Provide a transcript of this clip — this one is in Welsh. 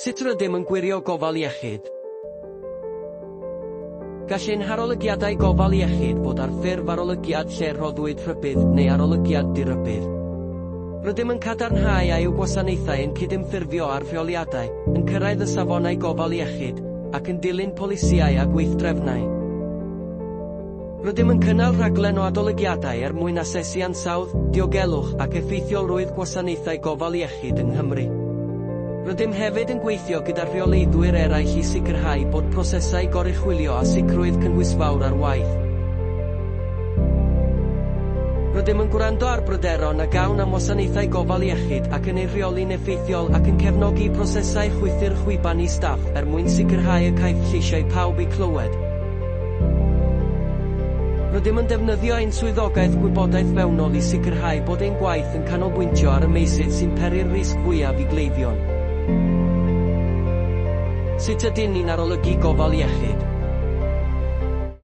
Sut rydym yn gwirio gofal iechyd? Gall ein harolygiadau gofal iechyd fod ar ffurf arolygiad lle rhoddwyd rhybudd neu arolygiad dirybudd. Rydym yn cadarnhau a yw gwasanaethau yn cydymffurfio â'r rheoliadau, yn cyrraedd y safonau gofal iechyd, ac yn dilyn polisïau a gweithdrefnau. Rydym yn cynnal rhaglen o adolygiadau er mwyn asesu ansawdd, diogelwch ac effeithiolrwydd gwasanaethau gofal iechyd yng Nghymru. Rydym hefyd yn gweithio gyda rheoleiddwyr eraill i sicrhau bod prosesau goruchwylio a sicrwydd cynhwysfawr ar waith. Rydym yn gwrando ar bryderon a gawn am wasanaethau gofal iechyd ac yn eu rheoli'n effeithiol ac yn cefnogi prosesau chwythu'r chwiban i staff er mwyn sicrhau y caiff lleisiau pawb eu clywed. Rydym yn defnyddio ein swyddogaeth gwybodaeth fewnol i sicrhau bod ein gwaith yn canolbwyntio ar y meysydd sy'n peri'r risg fwyaf i gleifion. Sut ydyn ni'n arolygu gofal iechyd?